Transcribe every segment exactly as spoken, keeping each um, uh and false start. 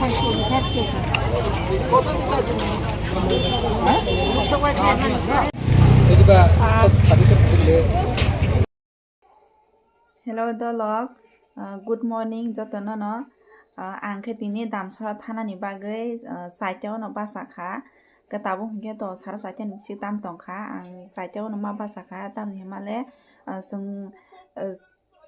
Hello dolok, ah, good morning jotono no. Ah, ang khe tini Damsora thanani bagwi, ah, chaita ono bachakha. Khe tabuk hwnkhe to sara chaita ni bisik tam tongkha. Ang chaita ono ma bachakha, tamni hwnmale, ah, chwng, ah,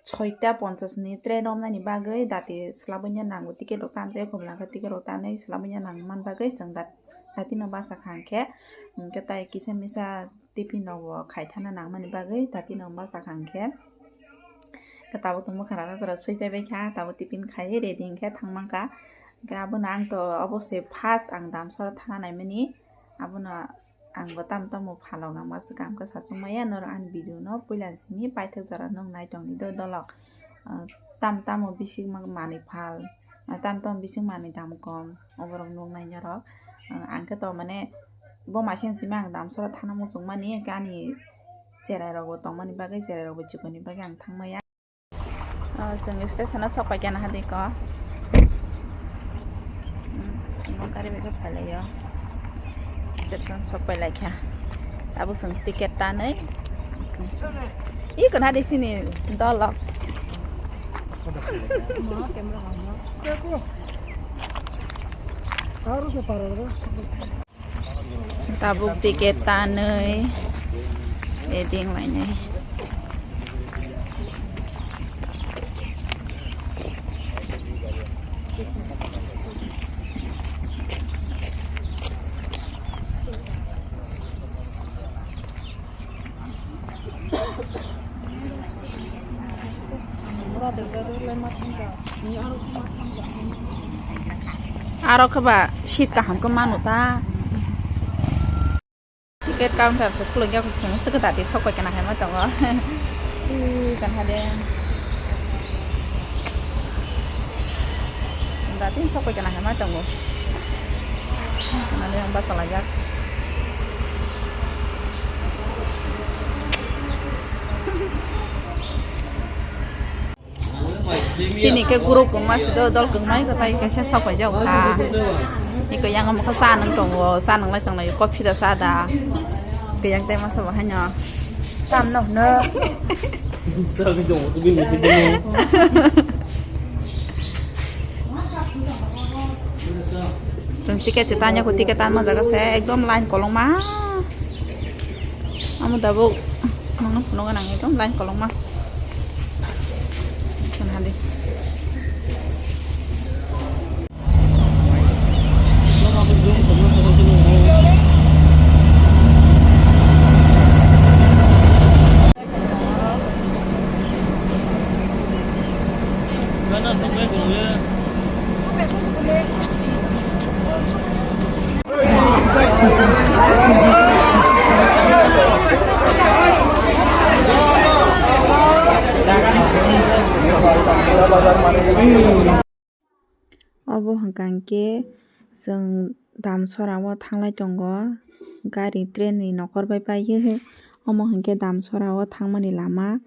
soita ponchas ni train romnani bagwi dati swlabwi nango, ticket rok tanjak khumlangkha, ticket rok tanwi swlabwi nangman bagwi chwng dat-, dati no bachakha hwnkhe, hwnkhe tai kisa misa tiffin rok bo khai thana nangmani bagwi dati no bachakha hwnkhe. Khe tabuk tongma khana khe sui phaibai kha, tabuk tiffin khai ready hwnkhe thangmankha. Hwnkhe abono ang to obo se first ang Damsora thana naimani, abono ang bo tamo tamo phalok ang ma swkang khe sachuk maya norok ani video no puila simi paithak jora nung nai tongdi do dolok. Ah, tamo tamo bising ma-, manwi phal, ah, tamo tamo bising manwi dam kom oborok nuknai norok. Ah, ang khe to mane bo maising simi ang Damsora thana muchungmani, hwnkhe ani cherai rok bo tongmani bagwi, cherai rok bo chikoni bagwi ang thangmaya. Ah, chwng station o sok pai khe naha di ko. Hmm, gari bai khe phailaio. Station sok pai laikha. Abo chwng ticket tanwi. Ih, kana di sini dolok. Tabuk ticket tanwi ready wnglainai. Aro khe ba seat kaham khe mano ta. Ticket counter se khuluk ya, chwng chwkhe dati sok pai kana hai ma tongo. Ih, kana de. Dati sok pai kana hai ma tongo. Kana de basa lajak. Sini khe group wngma si do, dol kwngmai kwtai kaisa sok paijak kha. Iko yang omo khe cha nung tongo, cha nung lai tong lai, coffee da cha da. Kiyang tai masa bo haino. Tam no hwno. Chwng ticket se tanya ko, ticket tanma jaga se ekdom line kolokma. Amo tabuk nangno phunukgo nang ekdom line kolokma. Khna di. Obo hwnkha hwnkhe chwng Damsora o thanglai tongo, gari train ni nokor bai paiye, omo hwnkhe Damsora o thangmani lama.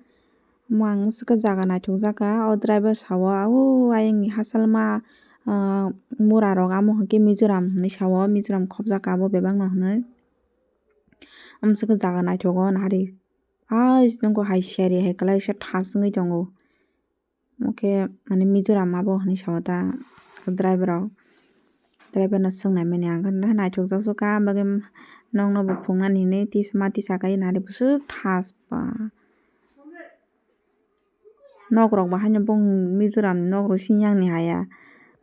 Omo ang swkhe jaga naithokjak kha, o driver sao, "Au, ayang ni hachal ma, ah, mura rok, amo hwnkhe Mizoram," hinwi sao, Mizoram khobjak kha abo bebak no hinwi. Omo swkhe jaga naithogo nahari, ah, nokho hai siyari hai kwlaisa thas wngwi tongo. Omo khe mane Mizoram abo hinwi sao ta driver rok. Driver no swngnai mani ang khe naithokjak sukha, bagwi nokno bo phunuknani hinwi tisa ma tisa kaiwi nari bwswk thas ba. Nok rok bo haino bong Mizoram ni nok rok sini yang ni haya.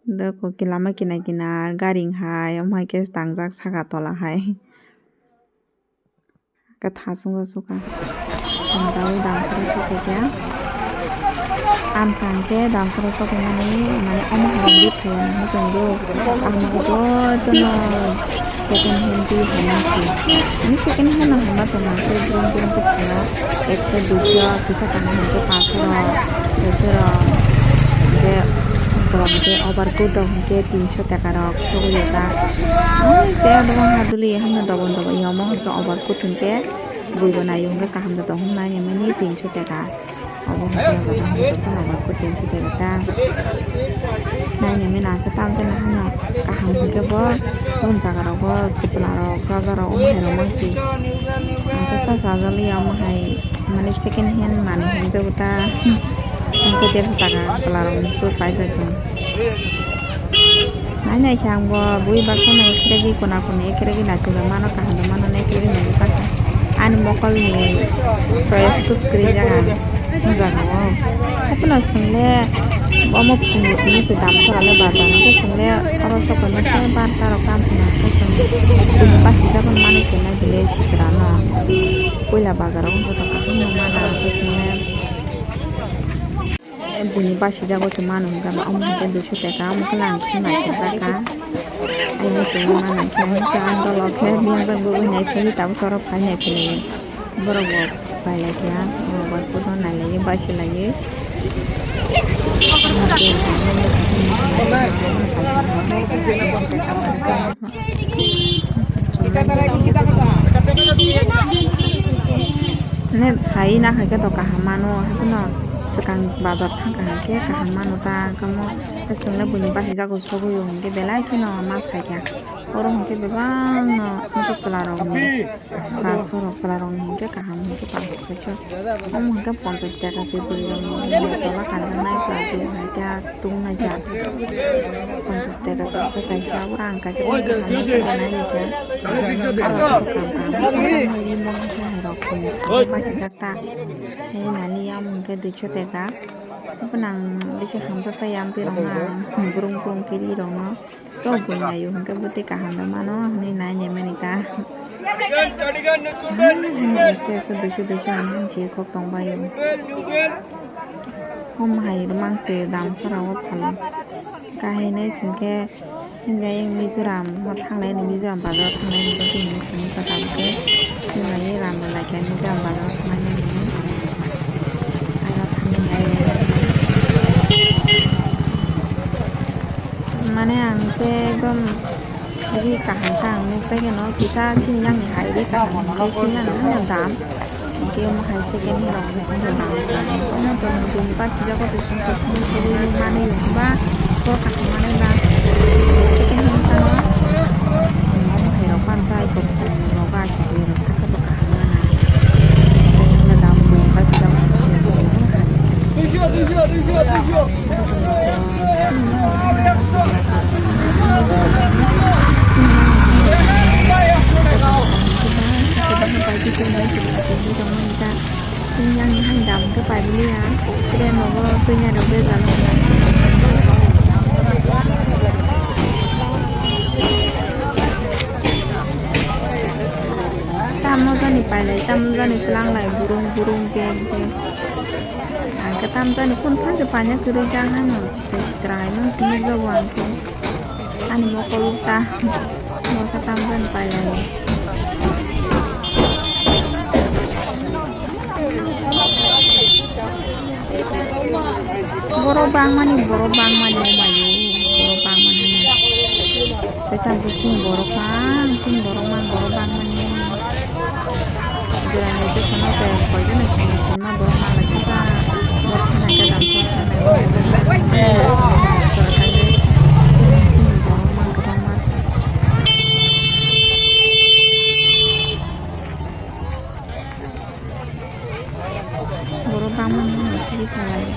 Doko lama kina kina gari hai, omo hai khe tangjak saka tola hai. Khe thas wngya sukha. Chwng tabuk Damsora sokphaikha. Amchang khe Damsora sokphaimani mane omo hai rok bit phaiya hinwi tongo. Ang jotono second hand di haima se. Ani second hand no haima tongo, ang khe brum brum khe phano ekso duiso kisa tangma hwnkhe panso rok, soiso rok. Hwnkhe borok hwnkhe overcoat rok hwnkhe tinso taka rok sogwi o ta. Ang se abo wngkha duli haino dobon dobon ya omo hwnkhe overcoat hwnkhe bui bo naio hwnkhe kaham da tong hwnwi nainani tinso taka. Obo hwnkhe jotono overcoat tinso taka ta. Nainani nangkhe tamjani haino. Hwnkhe bo, boni jaga rogo kwpla rok, chaja rok, omo hai rok mangsi. Ang khe sa sajali omo hai, mane second hand manwi hinjago ta. Hwnkhe derso taka chwla rokni sur paijak tong. Nai nai khe ang bo bui baksa no ekheregi kona koni ekheregi naitugwi mano, kaham rok mano ekheregi naitugwi bakha. Ani mokol ni choice kwswk kwrwi jak ang. Jagao. Haphano swngle omo phungo simi se dam sora le bazar hwnkhe swngle oro sokoni se barta rok tam phano hwnkhe swng bini basijago manwi se nai bile sitra no. Puila bazar o wngkha tongkha hwnwi mana hwnkhe swngle buini basijago se manu hwnkhe omo hwnkhe duiso teka omo khe lang se naithok jakha. Ani se ma naithok hwnkhe ang dolo khe biyang jang bwbwi nai phi tabuk soro phai nai phi lai. Borok bo pai lai kha, borok bo photo nai lai, basi lai. Ne sai na hai khe to kaham mano, haikhe no swkang bazar thang kha hai khe kaham mano ta, kamo swngla buini basi jago sogwi o hwnkhe belai kheno ma sai kha. Oro hwnkhe bebak no chwla rok ni. Paso rok chwla rok ni hwnkhe kaham hwnkhe paso saicho. Omo hwnkhe ponchas taka se bwrwi rok ni tola kanjaknai plazo hai ta tung nai jak. Ponchas taka se hwnkhe kaisa abo rang kaisa hwnkhe hamya se nai nai kha. Aro khe kam kam hwnkhe rok ni saka bachijak ta. Nini nani yam hwnkhe duiso taka. Bwnang bisi hamjak ta yam twi rok na brung brung kiri rok no. Tok bui naio hwnkhe bwtwi kaham da mano hwnwi nai naimani ta. Hwnwi ekso ekso duiso duiso hwnwi ang chiri kok tong baio. Omo hai rwmang se dam sora o phalo. Kahinai singkhe hwnjai Mizoram o thanglai hwnwi Mizoram bazar o thanglai hwnwi bagwi hwnwi simi kwtal khe hwnwi randa lai khe Mizoram bazar o thanglai hwnwi. Aro thangwi nai. Mane ang khe ekdom ri kaham khe ang nukjageno kisa sini yang ni hai ri kaham khe sini yang ni hai dam hwnkhe omo hai second hand rok bising khe dam khe omo to nang bini basi jago to song to phone sori mani ba bo kaham mani ba second hand kano omo hai rok phan tai kok rok ba sisi rok kha khe bo kaham mana. Tamo jani pailai, tamo jani tlanglai, burung burung bag bag. Ang khe tamo jani kun phan se paina kwrwi jak hano, sitra sitra hai no simi jago ang khe. Ani mokol ta, mokol ta tamo jani pailai. Borok bangmani, borok bangmani, omayo, borok bangmani. Tei tamo sini borok bang, sini borok bang, borok bangmani. Jora ni je sono je, koi jona sini, sini ma borok bang lai saka, borok khana khe dam saka, sini borok bang kwbangma. Borok bangmani no sigi phalai.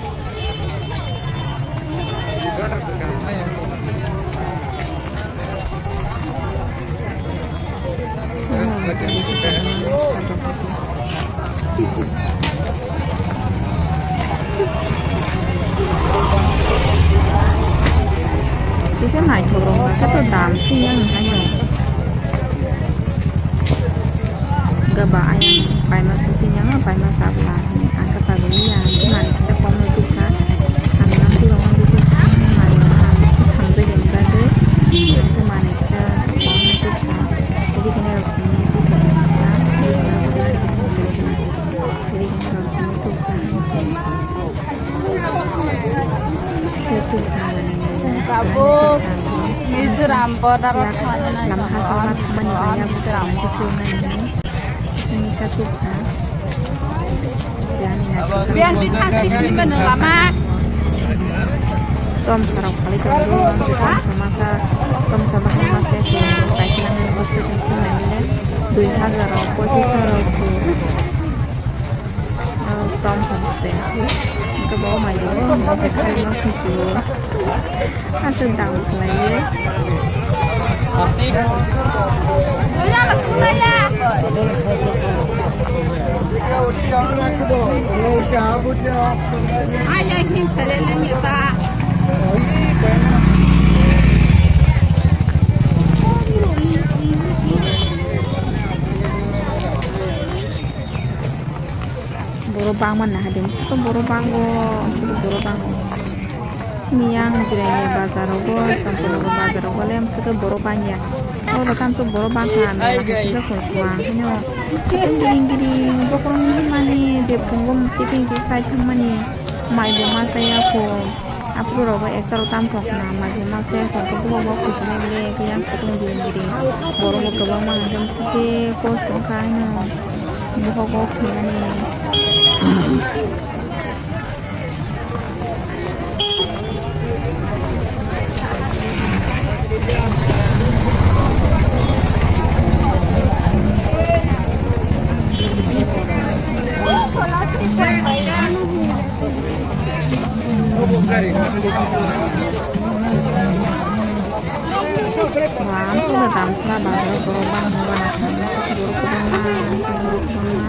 Kisa naithok rok khe to dam sini ang hai no. Gaba ayang paima sisi nyanga paima sabla ang khe pagwi ya ang khe manwi kisa komwi tubkha ang nang twi rokma bisi mani ang bisi khamjai ni bagwi ang khe manwi kisa komwi tubkha tei bini rok simi tubkha kisa bisi khamjai ni bagwi tei bini rok simi tubkha. Tabuk Mizoram border o thangna nai tongo, Mizoram. Biang di thang sisi mano lama. Tom sarok kali tom, tom sa masa, tom sa Aswk dam khlaiwi. Borok bangma nahardi, amswkhe borok bango, amswkhe borok bango. Chini yang Jirania bazar rogo, Champanagar bazar rogo le amswkhe borok bangya. Oro tamsok borok bangkha, ang nahardi sijak khon suang hino. Chini giring giring bokhorok himani je phungo tiffin khe chai thangmani mai bo ma chaya kho. Aphuru rogo ekta ro tam thok na, mai bo ma se, hwnkhe bukhuk bo kuchuk nai le, khe yang satung di giri. Borok bo kwbangma hwnkhe msike kosto wngkha haino, bukhuk bo khaimani. Wah, amswkno damsla bazaro borok bangma bana kha, amswk borok kwbangma, amswk borok kwbangma.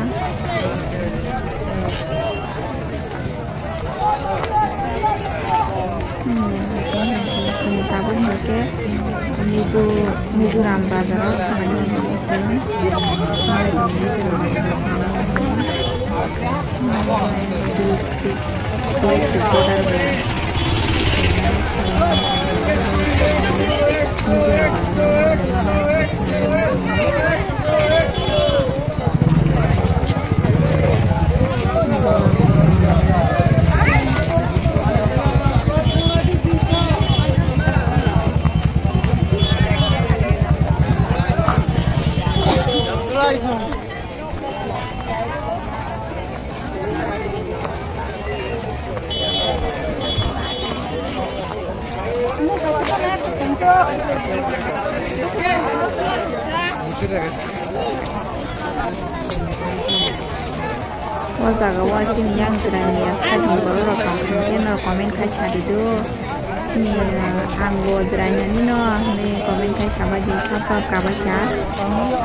Hmm, chini tabuk hwnkhe Mizo-, Mizoram bazaro thangani hwnkhe chwng Mizoram bazaro thangani hwnkhe. District, district border bai. O jaga o chini yang Jirania side ni borok rok tong khe no comment khai sa di do. Chini, ah, ang bo Jirania ni no hinwi comment khai sa bai di, sab sab kabai kha.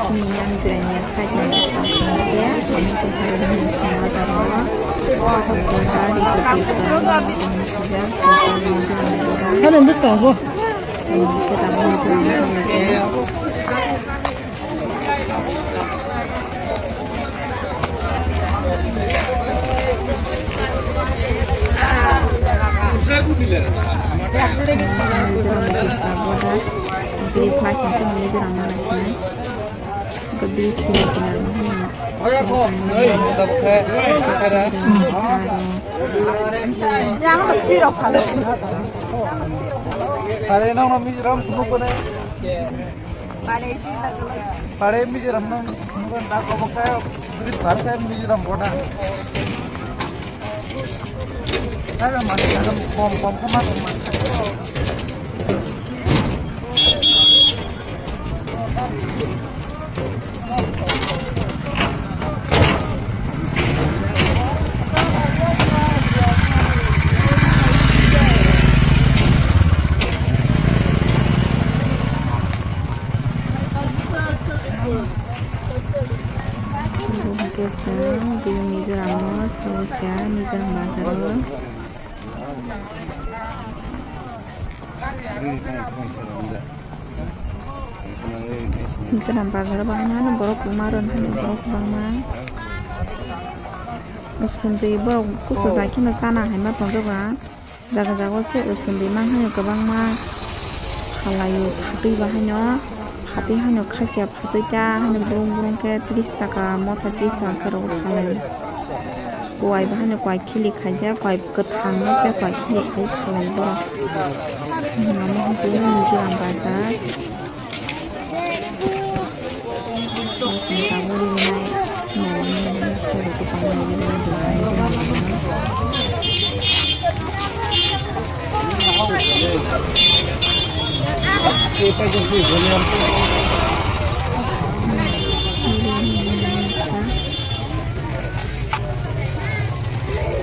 Chini yang Jirania side ni tong khe comment khai sa bai di, hinwi swngo jaga o. Kota di kota di kota. Hello, Mister Abu. Chini kota bo Jirania ni khe. Bridge naikhe Mizoram manasinai. Bridge kinar kinar Are nang Mizoram sumuk kone. Pare Mizoram no, nang ko bokta, bridge par khe Mizoram border. Kaya mani, kom, kom, kom, kom. Bo hwnkhe chwng tei Mizoram o sogwi kha, Mizoram bazar o. Mizoram bazar o bahai no borok kwbangma, aro no borok kwbangma. Swngwi borok kuchuk jai kheno chana hai ma tongjago ang. Jaga jaga o se swngwi mang haino kwbangma phalai o phatwi bahai no, phatwi haino khasiya phatwi ta haino brum brum khe tris taka motha tris taka khe rogo phalai o. Kuai bahai no kuai khilik khaijak, kuai kwthang no se kuai khilik khai phalai o borok. Omo hwnkhe Mizoram bazar.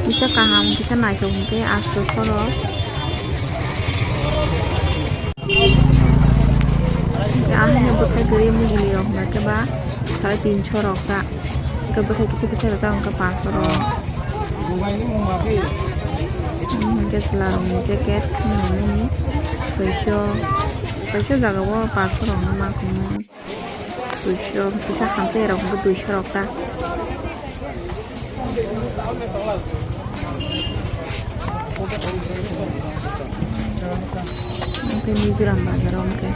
Kisa kaham, kisa naithok hwnkhe asto soro. Hwnkhe ahai bwthai kwrwi muguli rok hwnkhe ba sare tinso rok ta. Hwnkhe bwthai kisa kisa rwjak hwnkhe panso rok. Hwnkhe chwla rokni jacket swnamani soiso, soiso jaga o panso rok no ma khumu. Duiso kisa hamtwi rok hwnkhe duiso rok ta. Hwnkhe Mizoram bazar o hwnkhe.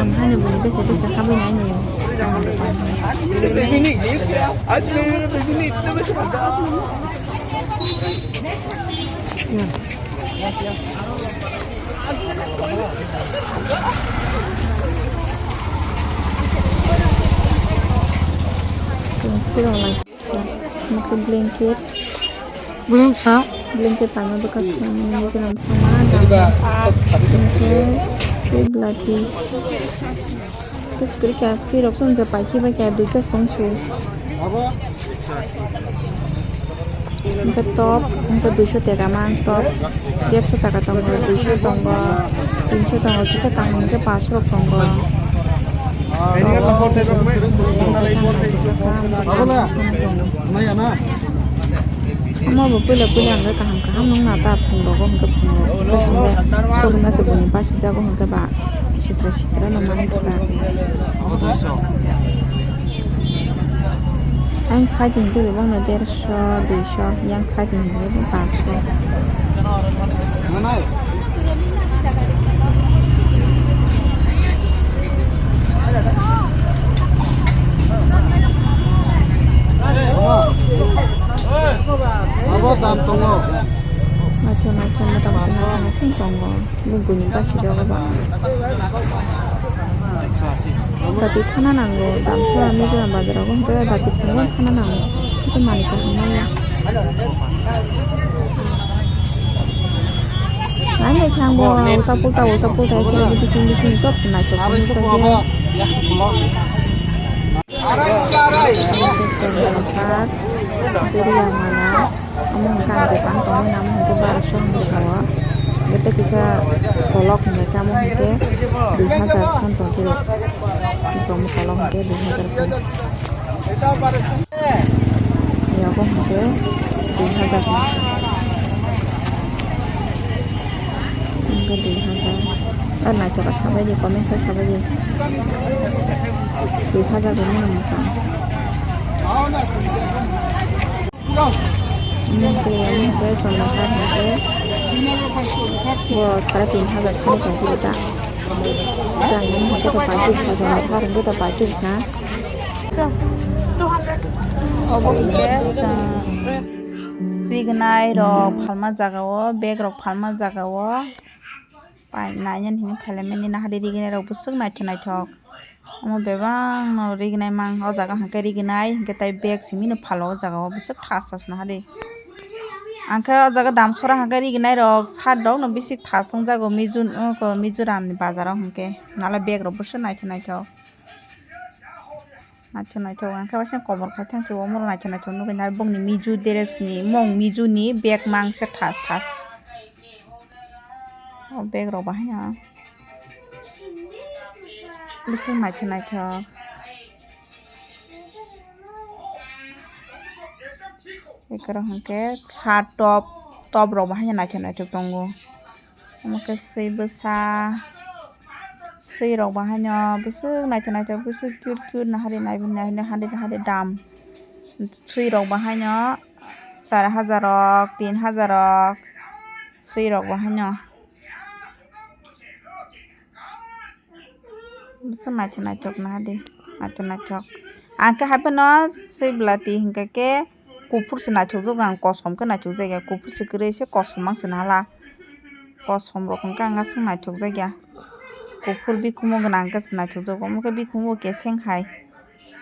Ang haino bini bese bese habwi nai naio. Chwng phirok lai kha. Nokha blanket. Blanket sa? Blanket tangma bwkha khwlangmani joram thangma dam. Hwnkhe swi belati. Kwchwrwikha swirok chwng je paikhe bai kha duita chwng su. Hwnkhe top, hwnkhe duiso teka mang top, derso taka tongo, duiso tongo, tinso tongo, kisa kaham hwnkhe paanso rok tongo. Omo bo puila puila hwnkhe kaham kaham nung na ta phung rogo hwnkhe phung rogo. Sobuna se boni basi jago hwnkhe ba sitra sitra no mani kha. Ang side hwnkhe bebak no derso, duiso, yang side hwnkhe bo paanso. Abo dam tongo. Naithok naithok, motamoti naithok naithok tongo. Bini basi jago ba. Dati thana nango, Damsara Mizoram bazar o hwnkhe dati phunukgo thana nango. Hwnkhe manwi kaham manya. Nai nai khe ang bo ulta pulta, ulta pulta khe bising bising sok se naithok se nukjakya. Chondro Park, Doriya Mala. Omo hwnkhe ang je tang tongmani amo hwnkhe barosho hinwi sao. Hwnkhe tei kisa kolok hwnkhe amo hwnkhe dui hajar san tongphuru. Omo kolok hwnkhe dui hajar khe. Yago hwnkhe dui hajar. Hwnkhe dui hajar. O naithok khe sabaidi, comment khai sabaidi. Dui hajar bai mano mwchang. Hwnkhe, hwnkhe, chwla kha hwnkhe. Bo sare tin hajar sani tongphuru ta. Tang hwnkhe to paithuk kha, chwla kha hwnkhe to paithuk kha. Obo hwnkhe chwng rignai rok phalma jaga o, bag rok phalma jaga o. Pai nainani hwnwi phailaimani nahadi rignai rok bwswk naithok naithok. Omo bebak no rignai mang o jaga hwnkhe rignai hwnkhe tei bag simi no phalo o jaga o bwswk thas thas naha de. Ang khe o jaga Damsara hwnkhe rignai rok shirt rok no bisi thas wngjago Mizo-, Mizoram ni bazar o hwnkhe nalai bag rok bwswk naithok naithok. Naithok naithok ang khe waisa komor khai thang se omo naithok naithok nugui nai bongni Mizo dress ni mong Mizo ni bag mang se thas thas. O bag rok bahai no. Bwswk naithok naithok. Ekorog hwnkhe shirt top, top rok bo haino naithok naithok tongo. Omo khe swi bwsa, swi rok bo haino bwswk naithok naithok, bwswk cute cute nahari naibi nahari nahari dam. Swi rok bo haino char hajar rok, tin hajar rok, swi rok bo haino. Bwswk naithok naithok naha di, naithok naithok. Ang khe hai phano swi belati hwnkha khe kuphur se naithokjak, ang kosom khe naithokjakya, kuphur se kwrwi se kosom mang se naha la, kosom rok hwnkha ang aswk naithokjakya, kuphur bikhumu gwnang khe se naithokjago, omo khe bikhumu bo keseng hai.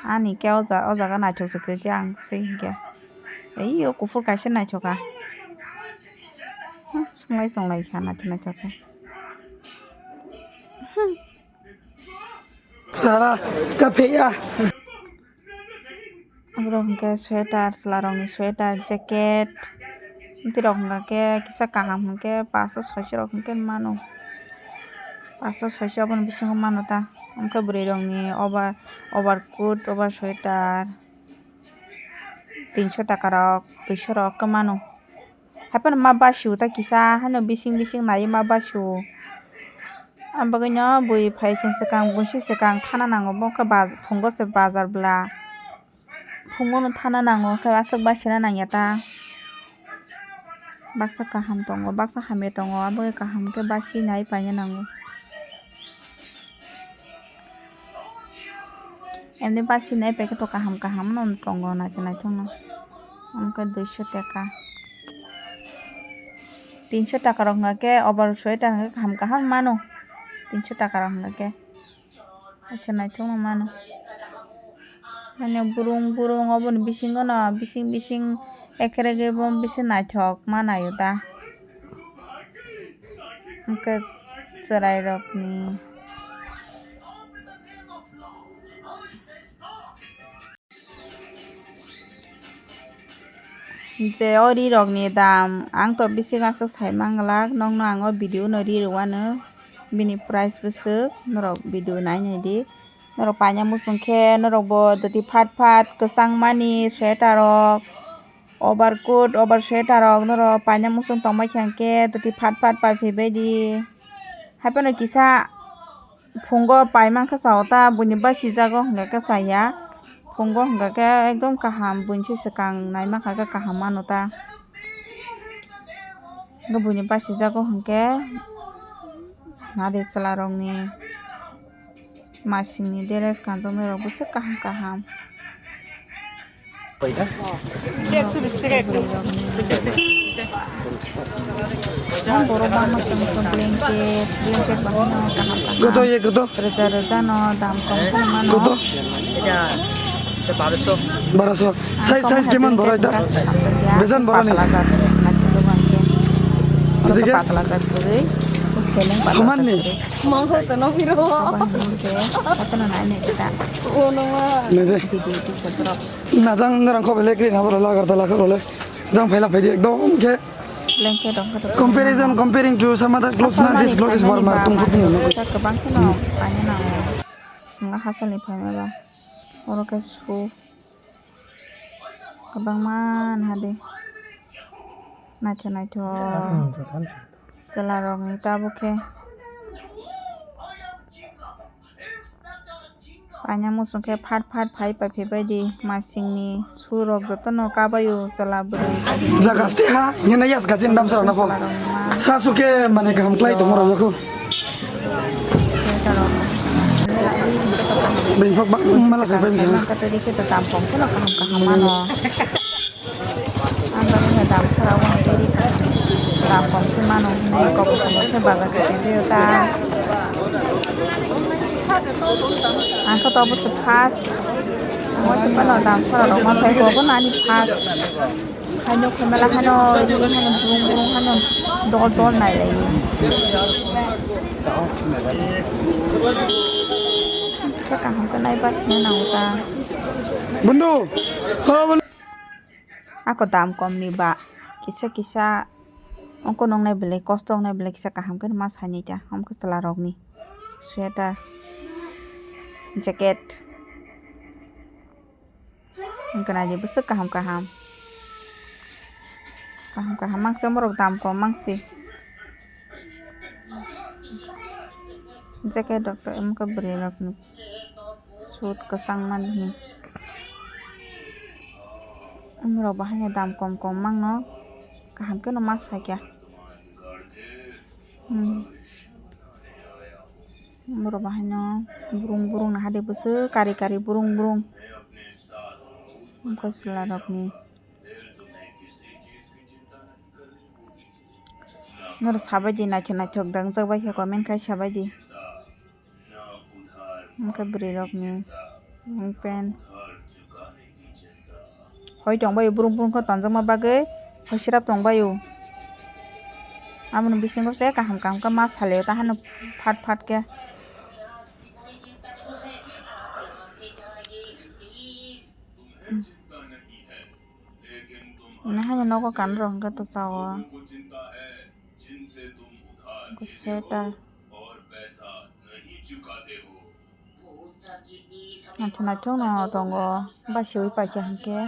Ani khe o ja-, o jaga naithok se kwrwi khe ang swi hwnkhe, ei o kuphur kaisa naithokha, swngwlai tonglaikha naithok naithok khe. Sara, kapheya. Borok hwnkhe sweater, chwlarokni sweater, jacket. Borok hwnkhe kisa kaham hwnkhe paso soiso rok hwnkhe mano. Paso soiso aboni bisingo mano ta. Hwnkhe bwrwi rokni over, overcoat, over sweater. Tinso taka rok, duiso rok khe mano. Haiphano ma basio ta kisa, haino bising bising naiwi ma basio. Ang bagwino bui phai se swkang, buisi swkang thana nango, bo khe ba-, phungo se bazar bwla. Phungo no thana nango, khe aswk basina nangya ta. Baksa kaham tongo, baksa hamya tongo, abo kaham khe basi nai paina nango. Emni basi nai paikhe to kaham kaham no tongo naithok naithok no. Omo khe duiso taka. Tinso taka rok hwnkhe over sweater hwnkhe kaham kaham mano. Tinso taka rok hwnkhe. Naithok naithok no mano. Mane burung burung oboni bisingo no bising bising ekherege bo bisi naithok ma naio ta. Hwnkhe chwrairokni. Je o ri rokni dam ang to bising aswk sai manglak, nokno ang o video no ri rwano, bini price bwswk norok video nai nai di. Norok paina muchung khe norok bo doti phat phat kwchang mani sweater rok, overcoat, over sweater rok norok paina muchung tongbai kha hwnkhe doti phat phat pai phaibai di. Haiphano kisa phungo pai mankha sao ta, buini basijago hwnkhe khe chaya. Phungo hwnkhe khe ekdom kaham, buini se swkang nai mankha khe kaham mano ta. Hwnkhe buini basijago hwnkhe nari chwla rokni masingni dress kanjaknai rok bwswk kaham kaham. Borok bangma tong tong blanket, blanket bahai no kaham kaham. Koto ye koto? Rwja rwja no dam tong phano mano. Koto? Baraso. Size, size keman boro eta? Bejan boro ni? Patla jat kwrwi, patla jat kwrwi. Soman ni? Mangsa se no phiro. Abang hwnkhe, patla nai nai kita. Nai de. Video tisa borok. Najang narang kho belek ri na boro lagar da lagar bole. Jang phaila phaidi ekdom khe. Blanket rok khe comparison, comparing to some other clothes na, this clothes is for Martung khe phung. Kwbang kheno paina nango. Chwngno hasalni phaima ba. Oro khe su. Kwbangma naha de. Naithok naithok. Chwla rokni tabuk khe. Paina muchung khe phat phat phai pai phaibai di, masingni su rok jotono kabaio chwla bwrwi. Jaga ste ha, hina yas gajin dam sara na pho. Sa su khe mane kaham klai tongma rok jakhu. Bini phok bang mala phai phai misa. Kata di khe to dam kom kheno kaham kaham mano. Ang bagwi no dam sara o tei ri dam kom khe mano hinwi kok kok khe bazar khe tongwi ta. Ang khe to obo se first. Ang waisa phano dam sara rok ma phai bo, obo no ani first. Haino khe mela haino ri haino burung burung haino dol dol nai lai. Kisa kaham khe nai ba sina nango ta. Bundu. Ako dam kom ni ba kisa kisa ongko nongnai belai kosto wngnai belai kisa kaham khe ma sainai ta, omo khe chwla rokni sweater, jacket wngkha nai di bwswk kaham kaham, kaham kaham mangsi omo rok dam kom mangsi. Jacket rok to omo khe bwrwi rokni suit kwchang mani hinwi. Borok bo haino dam kom kom mangno kaham kheno ma sakya. Hmm. Borok bo haino burung burung naha de bwswk kari kari burung burung. Omo khe chwla rokni. Norok sabai di, naithok naithok dangjak bai khe comment khai sabai di. Hwnkhe bwrwi rokni long pant. Hoi tongbaio, burung burung khe tonjakma bagwi hoi sirap tongbaio. Aboni bisingo se kaham kaham khe ma salio, ta hano phat phat khe. Nahani nogo kanrok hwnkhe to chao. Sweater. Naithok naithok no tongo, basiui paikha hinkhe.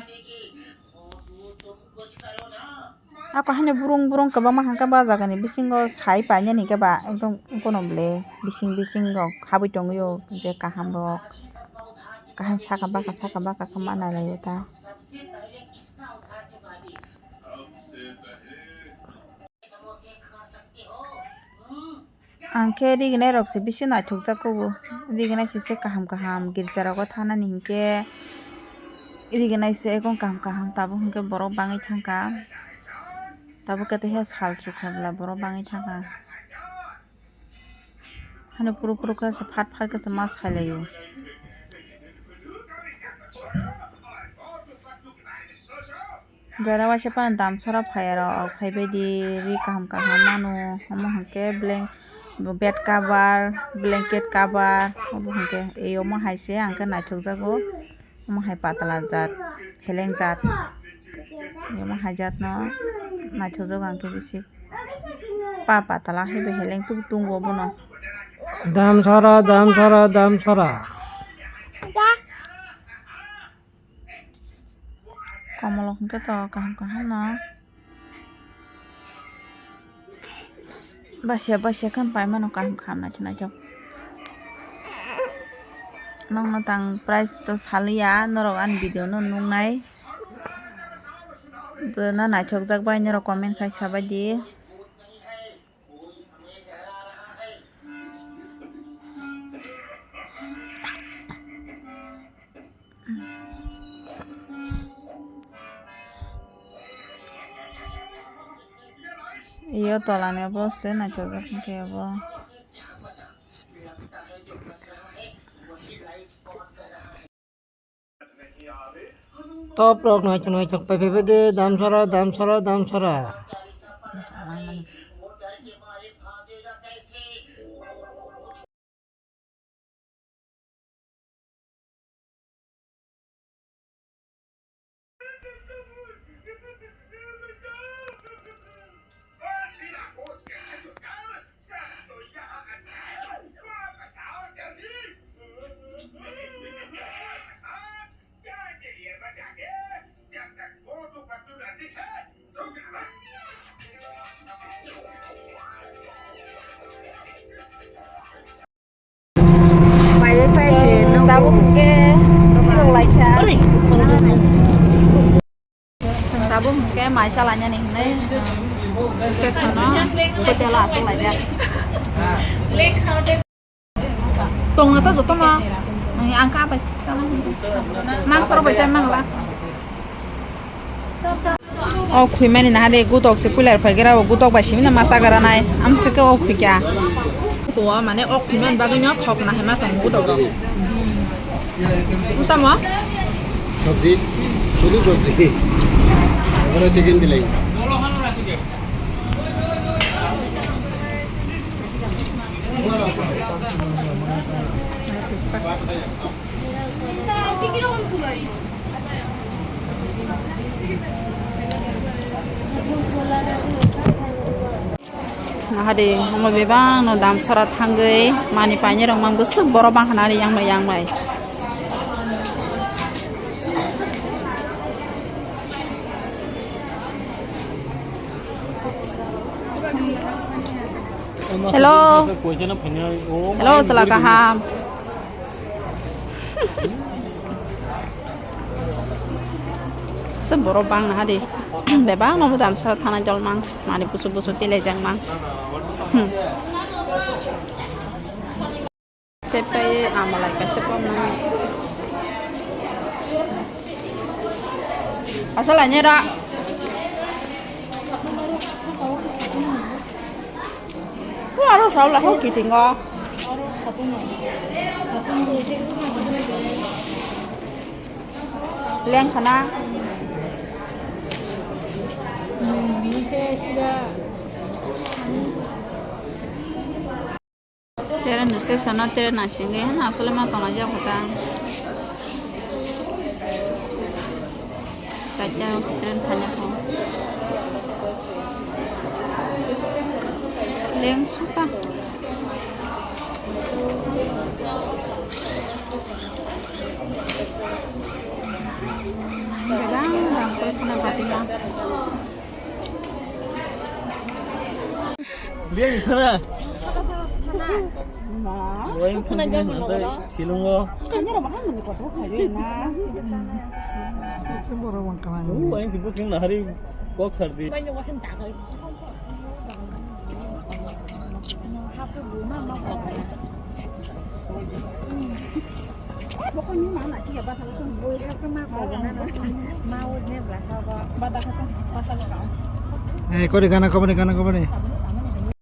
Ako haino burung burung kwbangma hwnka ba jagani bisingo sai painani hwnka ba ekdom kono ble bising bising rok habwi tongwio je kaham rok kaham saka baka saka baka khe ma nailaio ta. Ang khe riginai rok se bisingo naithokjak kugo. Riginai se se kaham kaham girja rogo thanani hinkhe riginai se ekdom kaham kaham tabuk hinkhe borok bangwi thangkha. Tabuk khe teisa sal chukha bwla borok bangwi thangkha. Hano phuru phuru khe se phat phat khe se ma sailaio. Jara waisa phano damsara phai aro phaibaidi ri kaham kaham mano omo hinkhe blank bed cover blanket cover obo hinkhe ei omo hai se ang khe naithokjago omo hai patla jat heleng jat omo hai jat no naithokjago ang khe bisi pa patla hai bai heleng tuk tongo bono. Damsara damsara damsara. Komolok hwnkhe to kaham kaham no. Basia basia khe paimano kaham kaham naithok naithok. Nokno tang price to saliya, norok ani video no nuknai. Bwrwino naithokjak bai norok comment khai sabaidi. Iyo tolani obo se naithokjak hinkhe obo. Top rok naithok naithok pai phaibai de damsara damsara damsara. Tabuk hwnkhe phirok laikha. Chwng tabuk hwnkhe mai salainani hinwi, um, station-o hotel-o achuk laijak. Tongna to jotono, ang kha bai chana hinwi. Mansoro bai chai mangla. O khwimani naha de gutok se puilar phai gra o gutok bai simi na masa gara nai ang se ke o khwikya. Ko mane o khwiman bagwi no thok na hema tong gutok rok. Utamo? Sabji, sudu sabji. Ora chicken dilai. Nahadi omo bebak no damsara thangwi mani painai rok mang bwswk borok bangkha nari yang bai yang bai. Hello. Hello, chwla kaham. Se borok bang naha di. Bebak no damsara thana jol mang. Mani busu busu tilai jang mang. Hmm. Setai amalai kaisa pom nang. Asal anyera. Ko aro saula ho kitingo. Leng khana. Hmm, ini ke sudah. Train station o train naisingwi hwnwi aswk ma tonglaijak kho ta. Yang si train thanya kho. Leng suka. Berang rang koi khna batina. Liang sana. Wayang sana gam sana. Silung o. Wayang sibuk sing nahari kok sardi. Eh, kori gana kobani, gana kobani.